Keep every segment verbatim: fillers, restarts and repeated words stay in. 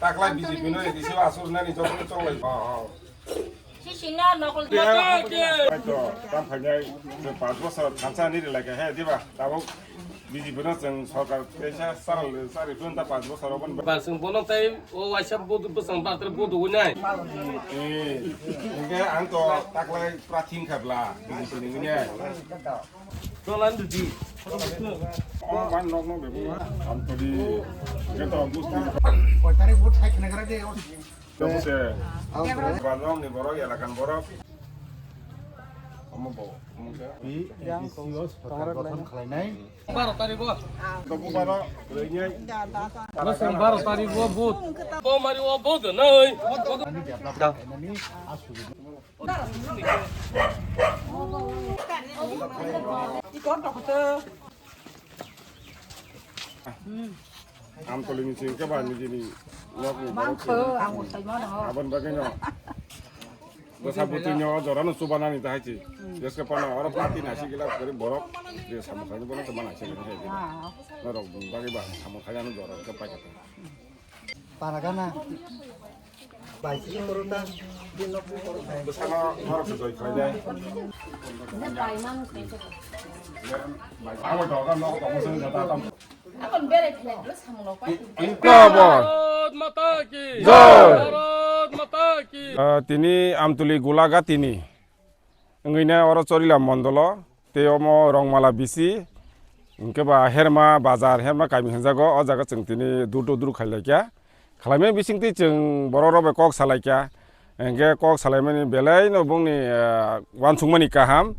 Taklai B J P no A D C o asur nani joto chonglai. Sisina nokol. Tam phainai, je panch bosor thansa ni rilai khe, diba? Tabuk B J P no chwng sarkar kaisa saral sari tun ta panch bosor obo. Ba chwng bono tei o waisa bodo bwsang ba tre bodo winai. Eh, hingke ang to taklai prathing khabla B J P ni winai. Tolan duji. Oh, man nok nok bebo. Am to di. Hingke to busti. Koi tarik vote hai khna gara de. Tabuk se. Bajong ni borok, elakan borok. Omo bo, omo khe? Yang ko, gothan khlainai. Baro tarikh o. Tabuk baro, rwinai. Bwswng baro tarikh o vote. Bo mari o vote nai. Ani develop khlainani asugwi. Amtoli ni sing keba nijini nok ni borok sing. Aboni bagwi no. Bwsa bwtwi no jora no chubanani ta hai chi. Jeske pano oro party nasi gila gari borok. Je samung khaini bono chubanani se gani hai. Norok bagwi ba samung khaini ano jora khe paikha. Paragana. Bai sini korota. Bwsano norok se joi khlainai. Abo doga nok tongo sini jata tam. Bharat Mata ki jai. Bharat Mata ki. Ah, tini Amtuli Gulagati ni wngwi na oro Chorila mondolo, tei omo Rongmala bisi, hwnkhe ba Herma bazar, Herma kami hinjago, o jaga chwng tini dur dur dur khailai kha. Khlaimani bisingtwi chwng borok rok bai kok salai kha. Hwnkhe kok salaimani belai no bongni, eh, uansukmani kaham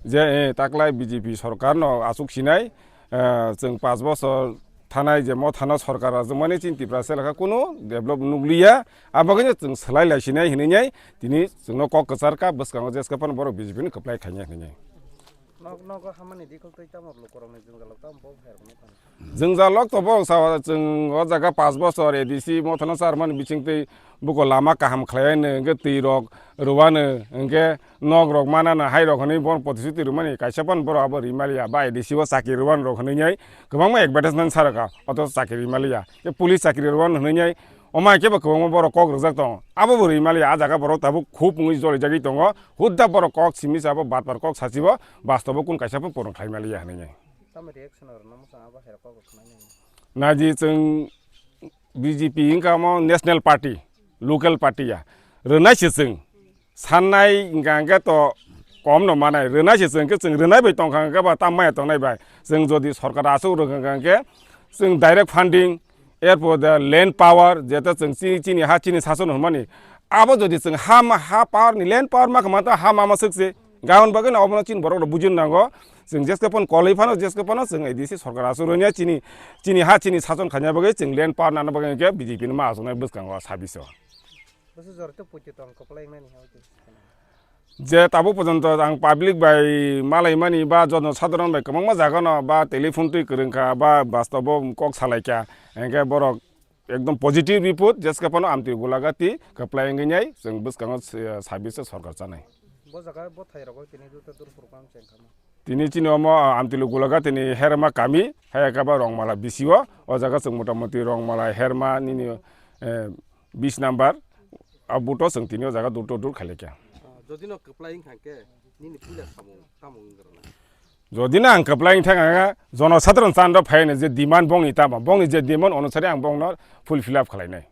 je, eh, taklai B J P sorkar no achuk sinai, eh, chwng panch bosor thanai je mo thana sorkar rajwkmani chini Tiprasa elaka kunu develop nukliya. Abo khe chwng swlai lai sinai hinwi nai tini chwngno kok kwchar kha, bwskango jeske phano borok B J P ni kwplai khainai hinwi nai. Nok, nogo hamani dikol twi tamo lukurokni jwngjal tamo bo pher hwnwi phano. Jwngjal lok to bo sa chwng o jaga panch bosor A D C mothano charmani bising twi buko lama kaham khlaiya hwnkhe twi rok rwano hwnkhe nok rok manano hai rok hwnwi bono protishuti rwmani kaisa phano borok abo rimaliya ba A D C o chakri rwano rok hwnwi nai kwbangma advertisement sa rwkha oto chakri rimaliya police chakri rwano hwnwi nai. Omo hai khe bo kwbangma borok kok rwjak tongo. Abo bo rwimaliya, ah jaga borok tabuk khub wngwi jolijagwi tongo. Hudda borok kok simi se abo batpar kok sachibo, bastobo kun kaisa pho purun khlai maliya hinwi. Tamo reaction rwna mwchang abo hai kok rwkhnai nai. Naji chwng B J P wngkha omo national party, local party ya. Rwnai se chwng. Sannai hingka hingke to kom no manai, rwnai se chwng khe chwng rwnai bai tongkha hingke ba tam maya tongnai bai. Chwng jodi sorkar aswk rwkha hingke chwng direct funding, erpor de land power, jeta chwng chini, chini ha chini sason hwnmani. Abo jodi chwng ha ma, ha power ni land power ma khama ta ha ma ma swk se. Gahon bagwi no obono chini borok rok bujin nango. Chwng jeske phano koloi phano jeske phano chwng A D C sorkar aswk rwnya chini, chini ha chini sason khaina bagwi chwng land power nana bagwi hingke B J P no ma aswknai bwskango sabiso. Bwswk jora tei poito tong kwplai wngnani hai twi. Je tabuk porjonto ang public bai malaimani ba jono sadharon bai kwbangma jagano ba telephone twi kwrwngkha ba bastobo kok salaikha, hingke borok ekdom positive report jeske phano amtwi gulagati kwplai wngwi nai chwng bwskango, eh, sabiso sorkar chanai. Bo jaga bo thai rogo tini juta dur program chengkha. Tini chini omo, ah, Amtwlwi Gulagati ni Herma kami, hai khe ba Rongmala B C o, o jaga chwng mota moti Rongmala Herma nini, eh, bis number, a buto chwng tini o jaga dur to dur khailai kha. Ah, jodi no kwplai wngkha khe nini puila samung tamo wngwi rwna? Jodi no ang kwplai wngkha khe jono sadharon chan rok phai ni je demand bongni tamo, bongni je demand onusari ang bongno fulfill up khlainai.